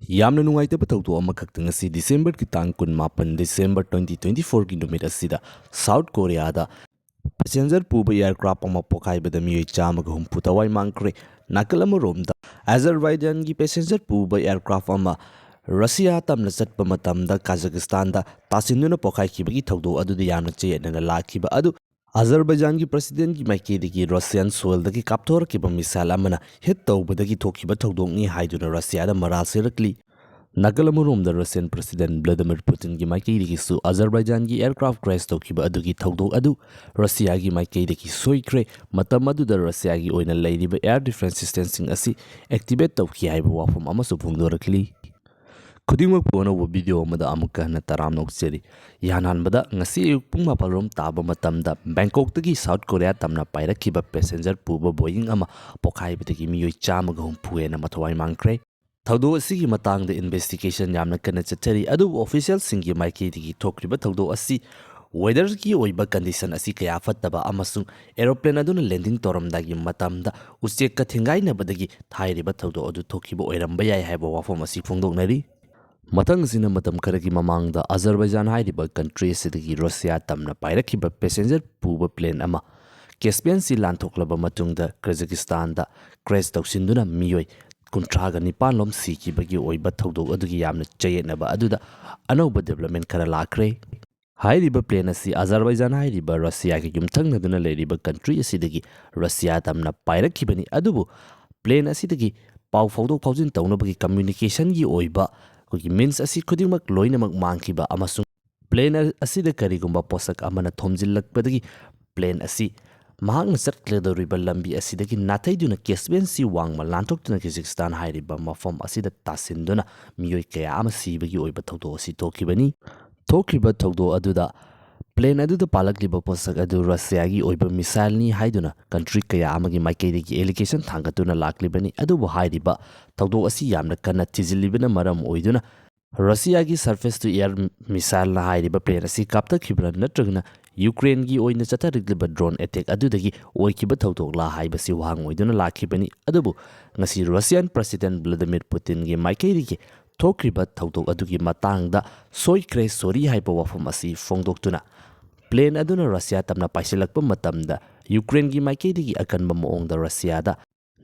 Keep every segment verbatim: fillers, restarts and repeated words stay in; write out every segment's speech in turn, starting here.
ꯌꯥꯝꯅ ꯅꯨꯡꯉꯥꯏꯇꯕ ꯊꯧꯗꯣꯛ ꯑꯃꯈꯛꯇ ꯉꯁꯤ December-ꯒꯤ ꯇꯥꯡ ꯀꯨꯟꯃꯥꯄꯟ, December twenty twenty-four-ꯒꯤ ꯅꯨꯃꯤꯠ ꯑꯁꯤꯗ South Korea-ꯗ passenger ꯄꯨꯕ aircraft ꯑꯃ ꯄꯣꯈꯥꯏꯕꯗ ꯃꯤꯑꯣꯏ ꯆꯥꯝꯃꯒ ꯍꯨꯝꯐꯨ ꯊꯋꯥꯏ ꯃꯥꯡꯈ꯭ꯔꯦ꯫ ꯅꯥꯀꯜ ꯑꯃꯔꯣꯝꯗ, Azerbaijan-ꯒꯤ passenger ꯄꯨꯕ aircraft ꯑꯃ Russia ꯇꯝꯅ ꯆꯠꯄ ꯃꯇꯝꯗ Kazakhstan-ꯗ ꯇꯥꯁꯤꯟꯗꯨꯅ ꯄꯣꯈꯥꯏꯈꯤꯕꯒꯤ ꯊꯧꯗꯣꯛ ꯑꯗꯨꯗ ꯌꯥꯝꯅ ꯆꯌꯦꯠꯅꯅ ꯂꯥꯛꯈꯤꯕ ꯑꯗꯨ Azerbaijan-ꯒꯤ president-ꯒꯤ ꯃꯥꯏꯀꯩꯗꯒꯤ Russian soil-ꯗꯒꯤ ꯀꯥꯞꯊꯣꯔꯛꯈꯤꯕ missile ꯑꯃꯅ hit ꯇꯧꯕꯗꯒꯤ ꯊꯣꯛꯈꯤꯕ ꯊꯧꯗꯣꯛꯅꯤ ꯍꯥꯏꯗꯨꯅ Russia-ꯗ ꯃꯔꯥꯜ ꯁꯤꯔꯛꯂꯤ꯫ ꯅꯥꯀꯜ ꯑꯃꯔꯣꯝꯗ, Russian president Vladimir Putin-ꯒꯤ ꯃꯥꯏꯀꯩꯗꯒꯤꯁꯨ Azerbaijan-ꯒꯤ aircraft crash ꯇꯧꯈꯤꯕ ꯑꯗꯨꯒꯤ ꯊꯧꯗꯣꯛ ꯑꯗꯨ Russia-ꯒꯤ ꯃꯥꯏꯀꯩꯗꯒꯤ ꯁꯣꯏꯈ꯭ꯔꯦ꯫ ꯃꯇꯝ ꯑꯗꯨꯗ Russia-ꯒꯤ ꯑꯣꯏꯅ ꯂꯩꯔꯤꯕ air defense system-ꯁꯤꯡ ꯑꯁꯤ activate ꯇꯧꯈꯤ ꯍꯥꯏꯕ ꯋꯥꯐꯝ ꯑꯃꯁꯨ ꯐꯣꯡꯗꯣꯔꯛꯂꯤ꯫ ꯈꯨꯗꯤꯡꯃꯛꯄꯨ ꯑꯅꯧꯕ video ꯑꯃꯗ ꯑꯃꯨꯛꯀ ꯍꯟꯅ ꯇꯔꯥꯝꯅ ꯑꯣꯛꯆꯔꯤ꯫ ꯏꯍꯥꯟ ꯍꯥꯟꯕꯗ, ꯉꯁꯤ ꯑꯌꯨꯛ ꯄꯨꯡ ꯃꯥꯄꯜ ꯔꯣꯝ ꯇꯥꯕ ꯃꯇꯝꯗ Bangkok-ꯇꯒꯤ South Korea ꯇꯝꯅ ꯄꯥꯏꯔꯛꯈꯤꯕ passenger ꯄꯨꯕ Boeing ꯑꯃ ꯄꯣꯈꯥꯏꯕꯗꯒꯤ ꯃꯤꯑꯣꯏ ꯆꯥꯝꯃꯒ ꯍꯨꯝꯐꯨ ꯍꯦꯟꯅ ꯃꯊꯋꯥꯏ ꯃꯥꯡꯈ꯭ꯔꯦ꯫ ꯊꯧꯗꯣꯛ ꯑꯁꯤꯒꯤ ꯃꯇꯥꯡꯗ investigation ꯌꯥꯝꯅ ꯀꯟꯅ ꯆꯠꯊꯔꯤ, ꯑꯗꯨꯕꯨ official-ꯁꯤꯡꯒꯤ ꯃꯥꯏꯀꯩꯗꯒꯤ ꯊꯣꯛꯈ꯭ꯔꯤꯕ ꯊꯧꯗꯣꯛ ꯑꯁꯤ weather-ꯒꯤ ꯑꯣꯏꯕ condition ꯑꯁꯤ ꯀꯌꯥ ꯐꯠꯇꯕ ꯑꯃꯁꯨꯡ aeroplane ꯑꯗꯨꯅ landing ꯇꯧꯔꯝꯗꯥꯏꯒꯤ ꯃꯇꯝꯗ ꯎꯆꯦꯛꯀ ꯊꯦꯡꯒꯥꯏꯅꯕꯗꯒꯤ ꯍꯥꯏꯔꯤꯕ ꯊꯧꯗꯣꯛ ꯑꯗꯨ ꯊꯣꯛꯈꯤꯕ ꯑꯣꯏꯔꯝꯕ ꯌꯥꯏ ꯍꯥꯏꯕ ꯋꯥꯐꯝ ꯑꯁꯤ ꯐꯣꯡꯗꯣꯛꯅꯔꯤ꯫ ꯃꯊꯪ ꯑꯁꯤꯅ, ꯃꯇꯝ ꯈꯔꯒꯤ ꯃꯃꯥꯡꯗ Azerbaijan ꯍꯥꯏꯔꯤꯕ country ꯑꯁꯤꯗꯒꯤ Russia ꯇꯝꯅ ꯄꯥꯏꯔꯛꯈꯤꯕ passenger ꯄꯨꯕ plane ꯑꯃ Caspian Sea ꯂꯥꯟꯊꯣꯛꯂꯕ ꯃꯇꯨꯡꯗ Kazakhstan-ꯗ crash ꯇꯧꯁꯤꯟꯗꯨꯅ ꯃꯤꯑꯣꯏ ꯀꯨꯟꯊ꯭ꯔꯥꯒ ꯅꯤꯄꯥꯟ ꯂꯣꯝ ꯁꯤꯈꯤꯕꯒꯤ ꯑꯣꯏꯕ ꯊꯧꯗꯣꯛ ꯑꯗꯨꯒꯤ ꯌꯥꯝꯅ ꯆꯌꯦꯠꯅꯕ ꯑꯗꯨꯗ ꯑꯅꯧꯕ development ꯈꯔ ꯂꯥꯛꯈ꯭ꯔꯦ꯫ ꯍꯥꯏꯔꯤꯕ plane ꯑꯁꯤ Azerbaijan ꯍꯥꯏꯔꯤꯕ Russia-ꯒ ꯌꯨꯝꯊꯪꯅꯗꯨꯅ ꯂꯩꯔꯤꯕ country ꯑꯁꯤꯗꯒꯤ Russia ꯇꯝꯅ ꯄꯥꯏꯔꯛꯈꯤꯕꯅꯤ, ꯑꯗꯨꯕꯨ plane ꯑꯁꯤꯗꯒꯤ ꯄꯥꯎ ꯐꯥꯎꯗꯣꯛ ꯐꯥꯎꯖꯤꯟ ꯇꯧꯅꯕꯒꯤ communication-ꯒꯤ ꯑꯣꯏꯕ ꯑꯩꯈꯣꯏꯒꯤ means ꯑꯁꯤ ꯈꯨꯗꯤꯡꯃꯛ ꯂꯣꯏꯅꯃꯛ ꯃꯥꯡꯈꯤꯕ ꯑꯃꯁꯨꯡ plane ꯑꯁꯤꯗ ꯀꯔꯤꯒꯨꯝꯕ ꯄꯣꯠꯁꯛ ꯑꯃꯅ ꯊꯣꯝꯖꯤꯜꯂꯛꯄꯗꯒꯤ plane ꯑꯁꯤ ꯃꯍꯥꯛꯅ ꯆꯠꯀꯗꯧꯔꯤꯕ ꯂꯝꯕꯤ ꯑꯁꯤꯗꯒꯤ ꯅꯥꯊꯩꯗꯨꯅ Caspian Sea ꯋꯥꯡꯃ ꯂꯥꯟꯊꯣꯛꯇꯨꯅ Kazakhstan ꯍꯥꯏꯔꯤꯕ ꯃꯐꯝ ꯑꯁꯤꯗ ꯇꯥꯁꯤꯟꯗꯨꯅ ꯃꯤꯑꯣꯏ ꯀꯌꯥ ꯑꯃ ꯁꯤꯕꯒꯤ ꯑꯣꯏꯕ ꯊꯧꯗꯣꯛ ꯑꯁꯤ ꯊꯣꯛꯈꯤꯕꯅꯤ꯫ ꯊꯣꯛꯈꯤꯕ ꯊꯧꯗꯣꯛ ꯑꯗꯨꯗ plane ꯑꯗꯨꯗ ꯄꯥꯜꯂꯛꯂꯤꯕ ꯄꯣꯠꯁꯛ ꯑꯗꯨ Russia-ꯒꯤ ꯑꯣꯏꯕ missile-ꯅꯤ ꯍꯥꯏꯗꯨꯅ country ꯀꯌꯥ ꯑꯃꯒꯤ ꯃꯥꯏꯀꯩꯗꯒꯤ allegation ꯊꯥꯡꯒꯠꯇꯨꯅ ꯂꯥꯛꯂꯤꯕꯅꯤ꯫ ꯑꯗꯨꯕꯨ ꯍꯥꯏꯔꯤꯕ ꯊꯧꯗꯣꯛ ꯑꯁꯤ ꯌꯥꯝꯅ ꯀꯟꯅ ꯊꯤꯖꯤꯜꯂꯤꯕꯅ ꯃꯔꯝ ꯑꯣꯏꯗꯨꯅ ꯔꯁꯤꯌꯥꯒꯤ surface to air missileꯅ ꯍꯥꯏꯔꯤꯕ plane ꯑꯁꯤ ꯀꯥꯞꯊꯈꯤꯕ꯭ꯔꯥ ꯅꯠꯇ꯭ꯔꯒꯅ ꯌꯨꯀ꯭ꯔꯦꯟꯒꯤ ꯑꯣꯏꯅ ꯆꯠꯊꯔꯛꯂꯤꯕ drone attack ꯑꯗꯨꯗꯒꯤ ꯑꯣꯏꯈꯤꯕ ꯊꯧꯗꯣꯛꯂꯥ ꯍꯥꯏꯕꯁꯤ ꯋꯥꯍꯪ ꯑꯣꯏꯗꯨꯅ ꯂꯥꯛꯈꯤꯕꯅꯤ꯫ ꯑꯗꯨꯕꯨ ꯉꯁꯤ Russian President Vladimir Putinꯒꯤ ꯃꯥꯏꯀꯩꯗꯒꯤ ꯊꯣꯛꯈ꯭ꯔꯤꯕ ꯊꯧꯗꯣꯛ ꯑꯗꯨꯒꯤ ꯃꯇꯥꯡꯗ ꯁꯣꯏꯈ꯭ꯔꯦ, sorry ꯍꯥꯏꯕ ꯋꯥꯐꯝ ꯑꯁꯤ ꯐꯣꯡꯗꯣꯛꯇꯨꯅ plane ꯑꯗꯨꯅ ꯔꯁꯤꯌꯥ ꯇꯝꯅ ꯄꯥꯏꯁꯤꯜꯂꯛꯄ ꯃꯇꯝꯗ ꯌꯨꯀ꯭ꯔꯦꯟꯒꯤ ꯃꯥꯏꯀꯩꯗꯒꯤ ꯑꯀꯟꯕ ꯃꯑꯣꯡꯗ ꯔꯁꯤꯌꯥꯗ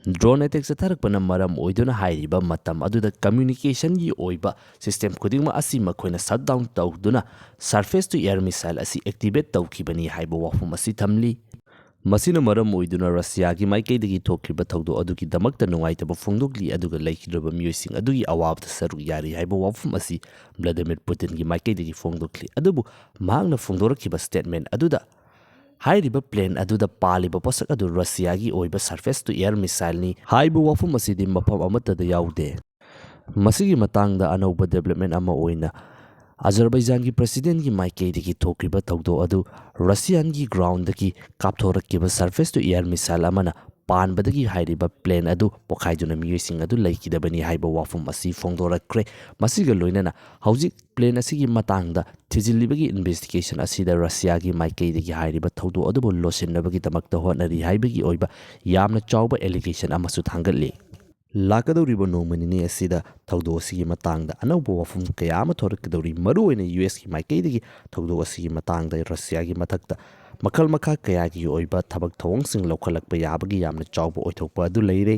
drone attack ꯆꯠꯊꯔꯛꯄꯅ ꯃꯔꯝ ꯑꯣꯏꯗꯨꯅ ꯍꯥꯏꯔꯤꯕ ꯃꯇꯝ ꯑꯗꯨꯗ communicationꯒꯤ ꯑꯣꯏꯕ system ꯈꯨꯗꯤꯡꯃꯛ ꯑꯁꯤ ꯃꯈꯣꯏꯅ shutdown ꯇꯧꯗꯨꯅ surface to air missile ꯑꯁꯤ activate ꯇꯧꯈꯤꯕꯅꯤ ꯍꯥꯏꯕ ꯋꯥꯐꯝ ꯑꯁꯤ ꯊꯝꯂꯤ꯫ ꯃꯁꯤꯅ ꯃꯔꯝ ꯑꯣꯏꯗꯨꯅ ꯔꯁꯤꯌꯥꯒꯤ ꯃꯥꯏꯀꯩꯗꯒꯤ ꯊꯣꯛꯈꯤꯕ ꯊꯧꯗꯣꯛ ꯑꯗꯨꯒꯤꯗꯃꯛꯇ ꯅꯨꯡꯉꯥꯏꯇꯕ ꯐꯣꯡꯗꯣꯛꯂꯤ, ꯑꯗꯨꯒ ꯂꯩꯈꯤꯗ꯭ꯔꯕ ꯃꯤꯑꯣꯏꯁꯤꯡ ꯑꯗꯨꯒꯤ ꯑꯋꯥꯕꯗ ꯁꯔꯨꯛ ꯌꯥꯔꯤ ꯍꯥꯏꯕ ꯋꯥꯐꯝ ꯑꯁꯤ Vladimir Putinꯒꯤ ꯃꯥꯏꯀꯩꯗꯒꯤ ꯐꯣꯡꯗꯣꯛꯈꯤ꯫ ꯑꯗꯨꯕꯨ ꯃꯍꯥꯛꯅ ꯐꯣꯡꯗꯣꯔꯛꯈꯤꯕ statement ꯑꯗꯨꯗ ꯍꯥꯏꯔꯤꯕ plane ꯑꯗꯨꯗ ꯄꯥꯜꯂꯤꯕ ꯄꯣꯠꯁꯛ ꯑꯗꯨ ꯔꯁꯤꯌꯥꯒꯤ ꯑꯣꯏꯕ surface to air missileꯅꯤ ꯍꯥꯏꯕ ꯋꯥꯐꯝ ꯑꯁꯤꯗꯤ ꯃꯐꯝ ꯑꯃꯠꯇꯗ ꯌꯥꯎꯗꯦ꯫ ꯃꯁꯤꯒꯤ ꯃꯇꯥꯡꯗ ꯑꯅꯧꯕ development ꯑꯃ ꯑꯣꯏꯅ Azerbaijanꯒꯤ Presidentꯀꯤ ꯃꯥꯏꯀꯩꯗꯒꯤ ꯊꯣꯛꯈꯤꯕ ꯊꯧꯗꯣꯛ ꯑꯗꯨ Russianꯒꯤ groundꯗꯒꯤ ꯀꯥꯞꯊꯣꯔꯛꯈꯤꯕ surface to air missile ꯑꯃꯅ ꯄꯥꯟꯕꯗꯒꯤ ꯍꯥꯏꯔꯤꯕ plane ꯑꯗꯨ ꯄꯣꯈꯥꯏꯗꯨꯅ ꯃꯤꯑꯣꯏꯁꯤꯡ ꯑꯗꯨ ꯂꯩꯈꯤꯗꯕꯅꯤ ꯍꯥꯏꯕ ꯋꯥꯐꯝ ꯑꯁꯤ ꯐꯣꯡꯗꯣꯔꯛꯈ꯭ꯔꯦ꯫ ꯃꯁꯤꯒ ꯂꯣꯏꯅꯅ ꯍꯧꯖꯤꯛ plane ꯑꯁꯤꯒꯤ ꯃꯇꯥꯡꯗ ꯊꯤꯖꯤꯜꯂꯤꯕꯒꯤ investigation ꯑꯁꯤꯗ ꯔꯁꯤꯌꯥꯒꯤ ꯃꯥꯏꯀꯩꯗꯒꯤ ꯍꯥꯏꯔꯤꯕ ꯊꯧꯗꯣꯛ ꯑꯗꯨꯕꯨ ꯂꯣꯠꯁꯤꯟꯅꯕꯒꯤꯗꯃꯛꯇ ꯍꯣꯠꯅꯔꯤ ꯍꯥꯏꯕꯒꯤ ꯑꯣꯏꯕ ꯌꯥꯝꯅ ꯆꯥꯎꯕ allegation ꯑꯃꯁꯨ ꯊꯥꯡꯒꯠꯂꯤ꯫ ꯂꯥꯛꯀꯗꯧꯔꯤꯕ ꯅꯣꯡꯃ ꯅꯤꯅꯤ ꯑꯁꯤꯗ ꯊꯧꯗꯣꯛ ꯑꯁꯤꯒꯤ ꯃꯇꯥꯡꯗ ꯑꯅꯧꯕ ꯋꯥꯐꯝ ꯀꯌꯥ ꯑꯃ ꯊꯣꯔꯛꯀꯗꯧꯔꯤ꯫ ꯃꯔꯨꯑꯣꯏꯅ ꯌꯨ ꯑꯦꯁꯀꯤ ꯃꯥꯏꯀꯩꯗꯒꯤ ꯊꯧꯗꯣꯛ ꯑꯁꯤꯒꯤ ꯃꯇꯥꯡꯗ ꯔꯁꯤꯌꯥꯒꯤ ꯃꯊꯛꯇ ꯃꯈꯜ ꯃꯈꯥ ꯀꯌꯥꯒꯤ ꯑꯣꯏꯕ ꯊꯕꯛ ꯊꯧꯑꯣꯡꯁꯤꯡ ꯂꯧꯈꯠꯂꯛꯄ ꯌꯥꯕꯒꯤ ꯌꯥꯝꯅ ꯆꯥꯎꯕ ꯑꯣꯏꯊꯣꯛꯄ ꯑꯗꯨ ꯂꯩꯔꯦ꯫